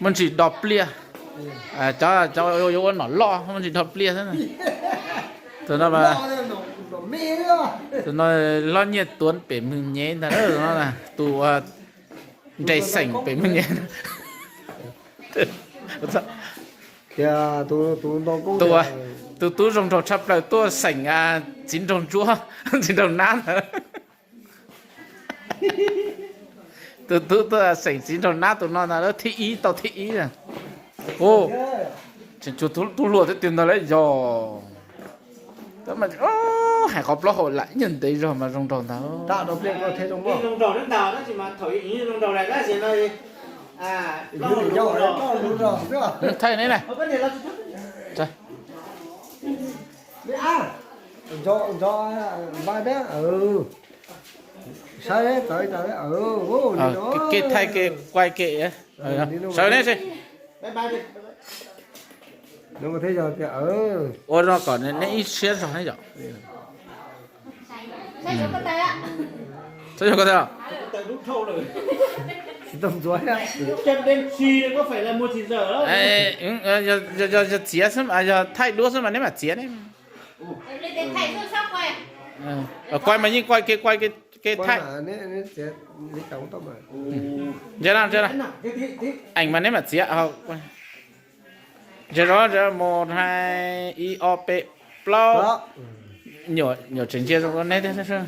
Muaj ntsis do pliaj. Cov, cov yuav ua nom loj muaj ntsis do pliaj xwb. Tus no, tus no loj nyiaj tuav pem Mws Nyem ntag, tus no tus nres xeem pem Mws Nyem. Tias tus, tus ntau koob Tus, tias tus tub zoo nraug tshaj plaws tuaj xeem, a, txiv nraug ntsuab, txiv nraug nab ntawd. Tus tub tuaj xeem txiv nraug nab tus no ntag, thib ib, tau thib ib. Ub, tseem tshuav tub hluas thiab tiag ntag lauj yog. Tab mas hais qhov plaub hau lam ib nyuag ntev zog mas zoo nraug ntag. Thaij ne na. Kev thaij kev quaj kev, sawv ne si. Ua no kom neb ib siab zog ne yom. Txhob yog ko taw. Yog txiav xwb, yog thaij duab xwb mas neb mam txiav ne. Quaj mas yeej quaj kev, quaj kev thaij. Ntsia na, ntsia na. Ees mas neb mam txiav. Ntsia zov, mus hais ib ob peb plaub. Nyuam tseem ntsia zoo rau neb thiab.